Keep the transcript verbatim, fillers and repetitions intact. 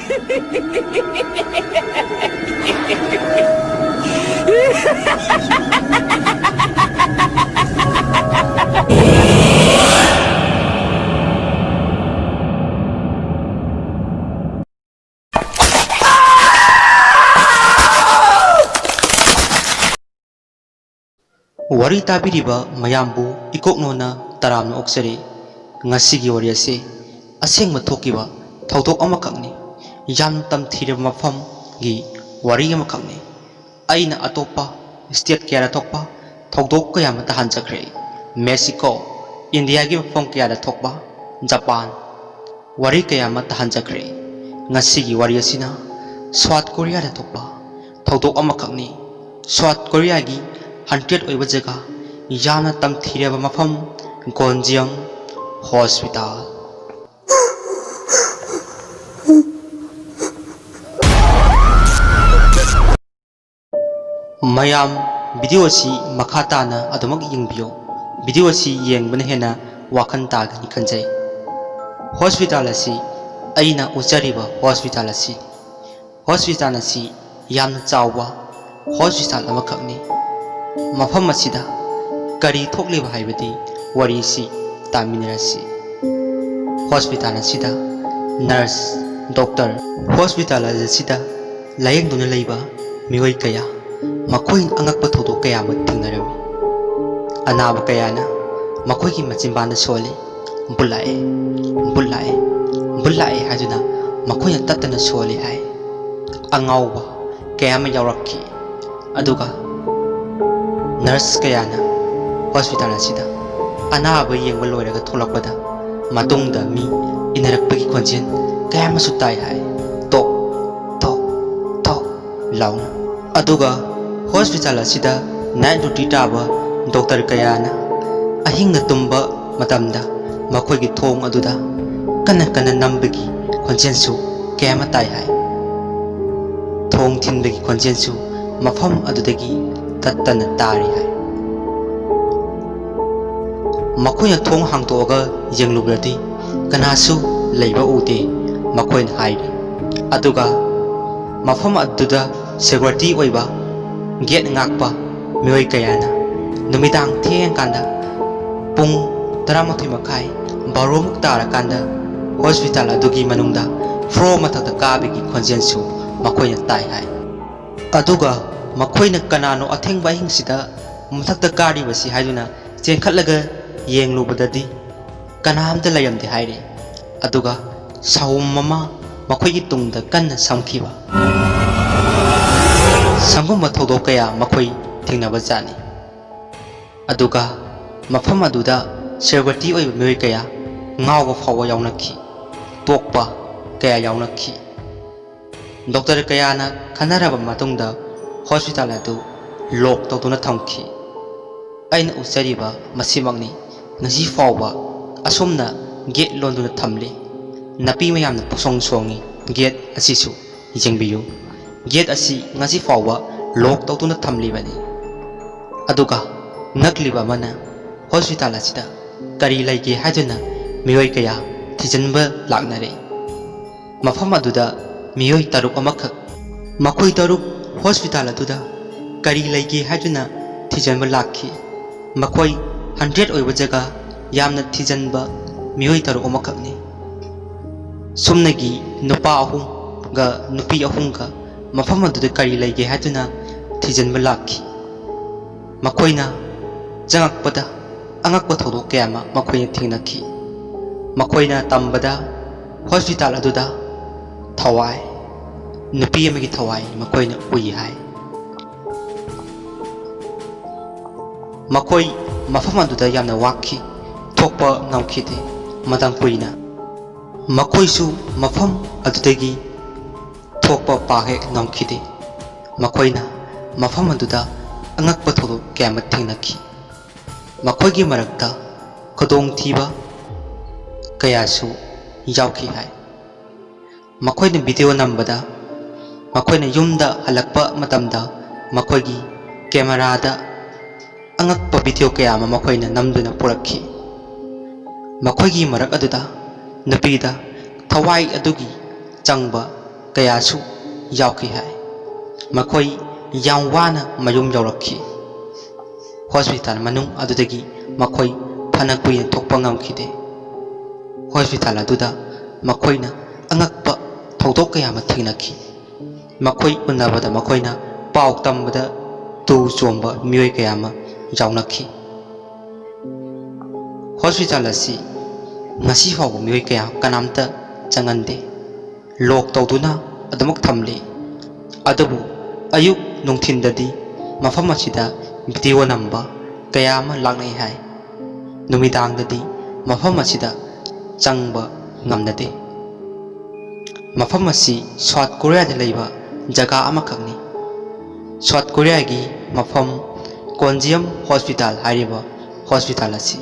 ꯋꯥꯔꯤ ꯇꯥꯕꯤꯔꯤꯕ ꯃꯌꯥꯝꯕꯨ ꯏꯀꯣꯛꯅꯣꯅ ꯇꯔꯥꯝꯅ ꯑꯣꯛꯆꯔꯤ꯫ ꯉꯁꯤꯒꯤ ꯋꯥꯔꯤ ꯑꯁꯤ ꯑꯁꯦꯡꯕ ꯊꯣꯛꯈꯤꯕ ꯊꯧꯗꯣꯛ ꯑꯃꯈꯛꯅꯤ꯫ ꯌꯥꯝꯅ ꯇꯝꯊꯤꯔꯕ ꯃꯐꯝꯒꯤ ꯋꯥꯔꯤ ꯑꯃꯈꯛꯅꯤ꯫ ꯑꯩꯅ ꯑꯇꯣꯞꯄ state ꯀꯌꯥꯗ ꯊꯣꯛꯄ ꯊꯧꯗꯣꯛ ꯀꯌꯥ ꯑꯃ ꯇꯥꯍꯟꯖꯈ꯭ꯔꯦ꯫ ꯃꯦꯛꯁꯤꯀꯣ, ꯏꯟꯗꯤꯌꯥꯒꯤ ꯃꯐꯝ ꯀꯌꯥꯗ ꯊꯣꯛꯄ, ꯖꯄꯥꯟ, ꯋꯥꯔꯤ ꯀꯌꯥ ꯑꯃ ꯇꯥꯍꯟꯖꯈ꯭ꯔꯦ꯫ ꯉꯁꯤꯒꯤ ꯋꯥꯔꯤ ꯑꯁꯤꯅ ꯁꯥꯎꯠ ꯀꯣꯔꯤꯌꯥꯗ ꯊꯣꯛꯄ ꯊꯧꯗꯣꯛ ꯑꯃꯈꯛꯅꯤ꯫ ꯁꯥꯎꯠ ꯀꯣꯔꯤꯌꯥꯒꯤ haunted ꯑꯣꯏꯕ ꯖꯒꯥ, ꯌꯥꯝꯅ ꯇꯝꯊꯤꯔꯕ ꯃꯐꯝ, ꯒꯣꯟꯖꯤꯌꯝ ꯍꯣꯁꯄꯤꯇꯥꯜ꯫ ꯃꯌꯥꯝ, video ꯑꯁꯤ ꯃꯈꯥ ꯇꯥꯅ ꯑꯗꯨꯃꯛ ꯌꯦꯡꯕꯤꯌꯨ꯫ Video ꯑꯁꯤ ꯌꯦꯡꯕꯅ ꯍꯦꯟꯅ ꯋꯥꯈꯜ ꯇꯥꯒꯅꯤ ꯈꯟꯖꯩ꯫ ꯍꯣꯁꯄꯤꯇꯥꯜ ꯑꯁꯤ, ꯑꯩꯅ ꯎꯠꯆꯔꯤꯕ ꯍꯣꯁꯄꯤꯇꯥꯜ ꯑꯁꯤ, ꯍꯣꯁꯄꯤꯇꯥꯜ ꯑꯁꯤ ꯌꯥꯝꯅ ꯆꯥꯎꯕ ꯍꯣꯁꯄꯤꯇꯥꯜ ꯑꯃꯈꯛꯅꯤ꯫ ꯃꯐꯝ ꯑꯁꯤꯗ ꯀꯔꯤ ꯊꯣꯛꯂꯤꯕ ꯍꯥꯏꯕꯗꯤ ꯋꯥꯔꯤꯁꯤ ꯇꯥꯃꯤꯟꯅꯔꯁꯤ꯫ ꯍꯣꯁꯄꯤꯇꯥꯜ ꯑꯁꯤꯗ ꯅꯔꯁ, ꯗꯣꯛꯇꯔ, ꯍꯣꯁꯄꯤꯇꯥꯜ ꯑꯁꯤꯗ ꯂꯥꯌꯦꯡꯗꯨꯅ ꯂꯩꯕ ꯃꯤꯑꯣꯏ ꯀꯌꯥ, ꯃꯈꯣꯏꯅ ꯑꯉꯛꯄ ꯊꯧꯗꯣꯛ ꯀꯌꯥ ꯑꯃ ꯊꯦꯡꯅꯔꯝꯃꯤ꯫ ꯑꯅꯥꯕ ꯀꯌꯥꯅ ꯃꯈꯣꯏꯒꯤ ꯃꯆꯤꯟꯕꯥꯟꯗ ꯁꯣꯜꯂꯤ, "ꯚꯨꯠ ꯂꯥꯛꯑꯦ, ꯚꯨꯠ ꯂꯥꯛꯑꯦ, ꯚꯨꯠ ꯂꯥꯛꯑꯦ" ꯍꯥꯏꯗꯨꯅ ꯃꯈꯣꯏꯅ ꯇꯠꯇꯅ ꯁꯣꯜꯂꯤ ꯍꯥꯏ꯫ ꯑꯉꯥꯎꯕ ꯀꯌꯥ ꯑꯃ ꯌꯥꯎꯔꯛꯈꯤ꯫ ꯑꯗꯨꯒ ꯅꯔꯁ ꯀꯌꯥꯅ ꯍꯣꯁꯄꯤꯇꯥꯜ ꯑꯁꯤꯗ ꯑꯅꯥꯕ ꯌꯦꯡꯕ ꯂꯣꯏꯔꯒ ꯊꯣꯛꯂꯛꯄꯗ, ꯃꯇꯨꯡꯗ ꯃꯤ ꯏꯟꯅꯔꯛꯄꯒꯤ ꯈꯣꯟꯖꯦꯜ ꯀꯌꯥ ꯑꯃꯁꯨ ꯇꯥꯏ ꯍꯥꯏ꯫ ꯇꯣꯛ, ꯇꯣꯛ, ꯇꯣꯛ ꯂꯥꯎꯅ꯫ ꯑꯗꯨꯒ ꯍꯣꯁꯄꯤꯇꯥꯜ ꯑꯁꯤꯗ night duty ꯇꯥꯕ ꯗꯣꯛꯇꯔ ꯀꯌꯥꯅ ꯑꯍꯤꯡꯗ ꯇꯨꯝꯕ ꯃꯇꯝꯗ ꯃꯈꯣꯏꯒꯤ ꯊꯣꯡ ꯑꯗꯨꯗ ꯀꯟꯅ ꯀꯟꯅ ꯅꯝꯕꯒꯤ ꯈꯣꯟꯖꯦꯜꯁꯨ ꯀꯌꯥ ꯑꯃ ꯇꯥꯏ ꯍꯥꯏ꯫ ꯊꯣꯡ ꯊꯤꯟꯕꯒꯤ ꯈꯣꯟꯖꯦꯜꯁꯨ ꯃꯐꯝ ꯑꯗꯨꯗꯒꯤ ꯇꯠꯇꯅ ꯇꯥꯔꯤ ꯍꯥꯏ꯫ ꯃꯈꯣꯏꯅ ꯊꯣꯡ ꯍꯥꯡꯗꯣꯛꯑꯒ ꯌꯦꯡꯂꯨꯕꯗꯗꯤ ꯀꯅꯥꯁꯨ ꯂꯩꯕ ꯎꯗꯦ꯫ ꯃꯈꯣꯏꯅ ꯍꯥꯏꯔꯤ, ꯑꯗꯨꯒ ꯃꯐꯝ ꯑꯗꯨꯗ ꯁꯦꯀ꯭ꯌꯨꯔꯤꯇꯤ ꯑꯣꯏꯕ ꯒꯦꯠ ꯉꯥꯛꯄ ꯃꯤꯑꯣꯏ ꯀꯌꯥꯅ ꯅꯨꯃꯤꯗꯥꯡ ꯊꯦꯡꯉꯀꯥꯟꯗ ꯄꯨꯡ ꯇꯔꯥꯃꯥꯊꯣꯏ ꯃꯈꯥꯏ, ꯕꯥꯔꯣꯃꯨꯛ ꯇꯥꯔꯀꯥꯟꯗ ꯍꯣꯁꯄꯤꯇꯥꯜ ꯑꯗꯨꯒꯤ ꯃꯅꯨꯡꯗ ꯐ꯭ꯂꯣꯔ ꯃꯊꯛꯇ ꯀꯥꯕꯒꯤ ꯈꯣꯟꯖꯦꯜꯁꯨ ꯃꯈꯣꯏꯅ ꯇꯥꯏ ꯍꯥꯏ꯫ ꯑꯗꯨꯒ ꯃꯈꯣꯏꯅ ꯀꯅꯥꯅꯣ ꯑꯊꯦꯡꯕ ꯑꯍꯤꯡꯁꯤꯗ ꯃꯊꯛꯇ ꯀꯥꯔꯤꯕꯁꯤ ꯍꯥꯏꯗꯨꯅ ꯆꯦꯟꯈꯠꯂꯒ ꯌꯦꯡꯂꯨꯕꯗꯗꯤ ꯀꯅꯥꯝꯇ ꯂꯩꯔꯝꯗꯦ ꯍꯥꯏꯔꯤ꯫ ꯑꯗꯨꯒ ꯁꯥꯍꯨꯝ ꯑꯃ ꯃꯈꯣꯏꯒꯤ ꯇꯨꯡꯗ ꯀꯟꯅ ꯁꯝꯈꯤꯕ꯫ ꯁꯪꯒꯨꯝꯕ ꯊꯧꯗꯣꯛ ꯀꯌꯥ ꯃꯈꯣꯏ ꯊꯦꯡꯅꯕꯖꯥꯠꯅꯤ꯫ ꯑꯗꯨꯒ ꯃꯐꯝ ꯑꯗꯨꯗ ꯁꯦꯀ꯭ꯌꯨꯔꯤꯇꯤ ꯑꯣꯏꯕ ꯃꯤꯑꯣꯏ ꯀꯌꯥ ꯉꯥꯎꯕ ꯐꯥꯎꯕ ꯌꯥꯎꯅꯈꯤ, ꯇꯣꯛꯄ ꯀꯌꯥ ꯌꯥꯎꯅꯈꯤ꯫ ꯗꯣꯛꯇꯔ ꯀꯌꯥꯅ ꯈꯟꯅꯔꯕ ꯃꯇꯨꯡꯗ ꯍꯣꯁꯄꯤꯇꯥꯜ ꯑꯗꯨ ꯂꯣꯛ ꯇꯧꯗꯨꯅ ꯊꯝꯈꯤ꯫ ꯑꯩꯅ ꯎꯠꯆꯔꯤꯕ ꯃꯁꯤꯃꯛꯅꯤ ꯉꯁꯤ ꯐꯥꯎꯕ ꯑꯁꯨꯝꯅ ꯒꯦꯠ ꯂꯣꯟꯗꯨꯅ ꯊꯝꯂꯤ꯫ ꯅꯥꯄꯤ ꯃꯌꯥꯝꯅ ꯄꯨꯡꯁꯣꯡ ꯁꯣꯡꯏ ꯒꯦꯠ ꯑꯁꯤꯁꯨ꯫ ꯌꯦꯡꯕꯤꯌꯨ, ꯒꯦꯠ ꯑꯁꯤ ꯉꯁꯤ ꯐꯥꯎꯕ ꯂꯣꯛ ꯇꯧꯗꯨꯅ ꯊꯝꯂꯤꯕꯅꯤ꯫ ꯑꯗꯨꯒ ꯉꯛꯂꯤꯕ ꯑꯃꯅ ꯍꯣꯁꯄꯤꯇꯥꯜ ꯑꯁꯤꯗ ꯀꯔꯤ ꯂꯩꯒꯦ ꯍꯥꯏꯗꯨꯅ ꯃꯤꯑꯣꯏ ꯀꯌꯥ ꯊꯤꯖꯤꯟꯕ ꯂꯥꯛꯅꯔꯦ꯫ ꯃꯐꯝ ꯑꯗꯨꯗ ꯃꯤꯑꯣꯏ ꯇꯔꯨꯛ ꯑꯃꯈꯛ, ꯃꯈꯣꯏ ꯇꯔꯨꯛ ꯍꯣꯁꯄꯤꯇꯥꯜ ꯑꯗꯨꯗ ꯀꯔꯤ ꯂꯩꯒꯦ ꯍꯥꯏꯗꯨꯅ ꯊꯤꯖꯤꯟꯕ ꯂꯥꯛꯈꯤ꯫ ꯃꯈꯣꯏ ꯍꯟꯗ꯭ꯔꯦꯠ ꯑꯣꯏꯕ ꯖꯒꯥ ꯌꯥꯝꯅ ꯊꯤꯖꯤꯟꯕ ꯃꯤꯑꯣꯏ ꯇꯔꯨꯛ ꯑꯃꯈꯛꯅꯤ꯫ ꯁꯨꯞꯅꯒꯤ ꯅꯨꯄꯥ ꯑꯍꯨꯝꯒ ꯅꯨꯄꯤ ꯑꯍꯨꯝꯒ ꯃꯐꯝ ꯑꯗꯨꯗ ꯀꯔꯤ ꯂꯩꯒꯦ ꯍꯥꯏꯗꯨꯅ ꯊꯤꯖꯤꯟꯕ ꯂꯥꯛꯈꯤ꯫ ꯃꯈꯣꯏꯅ ꯆꯪꯉꯛꯄꯗ ꯑꯉꯛꯄ ꯊꯧꯗꯣꯛ ꯀꯌꯥ ꯑꯃ ꯃꯈꯣꯏꯅ ꯊꯦꯡꯅꯈꯤ꯫ ꯃꯈꯣꯏꯅ ꯇꯝꯕꯗ ꯍꯣꯁꯄꯤꯇꯥꯜ ꯑꯗꯨꯗ ꯊꯋꯥꯏ, ꯅꯨꯄꯤ ꯑꯃꯒꯤ ꯊꯋꯥꯏ ꯃꯈꯣꯏꯅ ꯎꯏ ꯍꯥꯏ꯫ ꯃꯈꯣꯏ ꯃꯐꯝ ꯑꯗꯨꯗ ꯌꯥꯝꯅ ꯋꯥꯈꯤ, ꯊꯣꯛꯄ ꯉꯝꯈꯤꯗꯦ ꯃꯇꯝ ꯀꯨꯏꯅ꯫ ꯃꯈꯣꯏꯁꯨ ꯃꯐꯝ ꯑꯗꯨꯗꯒꯤ ꯊꯣꯛꯄ ꯄꯥꯛ ꯍꯦꯛ ꯉꯝꯈꯤꯗꯦ꯫ ꯃꯈꯣꯏꯅ ꯃꯐꯝ ꯑꯗꯨꯗ ꯑꯉꯛꯄ ꯊꯧꯗꯣꯛ ꯀꯌꯥ ꯑꯃ ꯊꯦꯡꯅꯈꯤ꯫ ꯃꯈꯣꯏꯒꯤ ꯃꯔꯛꯇ ꯈꯨꯗꯣꯡꯊꯤꯕ ꯀꯌꯥꯁꯨ ꯌꯥꯎꯈꯤ ꯍꯥꯏ꯫ ꯃꯈꯣꯏꯅ ꯚꯤꯗꯤꯑꯣ ꯅꯝꯕꯗ, ꯃꯈꯣꯏꯅ ꯌꯨꯝꯗ ꯍꯜꯂꯛꯄ ꯃꯇꯝꯗ ꯃꯈꯣꯏꯒꯤ ꯀꯦꯃꯦꯔꯥꯗ ꯑꯉꯛꯄ ꯚꯤꯗꯤꯑꯣ ꯀꯌꯥ ꯑꯃ ꯃꯈꯣꯏꯅ ꯅꯝꯗꯨꯅ ꯄꯨꯔꯛꯈꯤ꯫ ꯃꯈꯣꯏꯒꯤ ꯃꯔꯛ ꯑꯗꯨꯗ ꯅꯨꯄꯤꯗ ꯊꯋꯥꯏ ꯑꯗꯨꯒꯤ ꯆꯪꯕ ꯀꯌꯥꯁꯨ ꯌꯥꯎꯈꯤ ꯍꯥꯏ꯫ ꯃꯈꯣꯏ ꯌꯥꯝ ꯋꯥꯅ ꯃꯌꯨꯝ ꯌꯧꯔꯛꯈꯤ꯫ ꯍꯣꯁꯄꯤꯇꯥꯜ ꯃꯅꯨꯡ ꯑꯗꯨꯗꯒꯤ ꯃꯈꯣꯏ ꯐꯅ ꯀꯨꯏꯅ ꯊꯣꯛꯄ ꯉꯝꯈꯤꯗꯦ꯫ ꯍꯣꯁꯄꯤꯇꯥꯜ ꯑꯗꯨꯗ ꯃꯈꯣꯏꯅ ꯑꯉꯛꯄ ꯊꯧꯗꯣꯛ ꯀꯌꯥ ꯑꯃ ꯊꯦꯡꯅꯈꯤ꯫ ꯃꯈꯣꯏ ꯎꯅꯕꯗ ꯃꯈꯣꯏꯅ ꯄꯥꯎ ꯇꯝꯕꯗ ꯇꯨ ꯆꯣꯡꯕ ꯃꯤꯑꯣꯏ ꯀꯌꯥ ꯑꯃ ꯌꯥꯎꯅꯈꯤ꯫ ꯍꯣꯁꯄꯤꯇꯥꯜ ꯑꯁꯤ ꯉꯁꯤ ꯐꯥꯎꯕ ꯃꯤꯑꯣꯏ ꯀꯌꯥ ꯀꯅꯥꯝꯇ ꯆꯪꯍꯟꯗꯦ꯫ ꯂꯣꯛ ꯇꯧꯗꯨꯅ ꯑꯗꯨꯃꯛ ꯊꯝꯂꯤ꯫ ꯑꯗꯨꯕꯨ ꯑꯌꯨꯛ ꯅꯨꯡꯊꯤꯟꯗꯗꯤ ꯃꯐꯝ ꯑꯁꯤꯗ ꯚꯤꯗꯤꯑꯣ ꯅꯝꯕ ꯀꯌꯥ ꯑꯃ ꯂꯥꯛꯅꯩ ꯍꯥꯏ꯫ ꯅꯨꯃꯤꯗꯥꯡꯗꯗꯤ ꯃꯐꯝ ꯑꯁꯤꯗ ꯆꯪꯕ ꯉꯝꯅꯗꯦ꯫ ꯃꯐꯝ ꯑꯁꯤ ꯁꯥꯎꯠ ꯀꯣꯔꯤꯌꯥꯗ ꯂꯩꯕ ꯖꯒꯥ ꯑꯃꯈꯛꯅꯤ꯫ ꯁꯥꯎꯠ ꯀꯣꯔꯤꯌꯥꯒꯤ ꯃꯐꯝ ꯀꯣꯟꯖꯤꯌꯝ ꯍꯣꯁꯄꯤꯇꯥꯜ ꯍꯥꯏꯔꯤꯕ ꯍꯣꯁꯄꯤꯇꯥꯜ ꯑꯁꯤ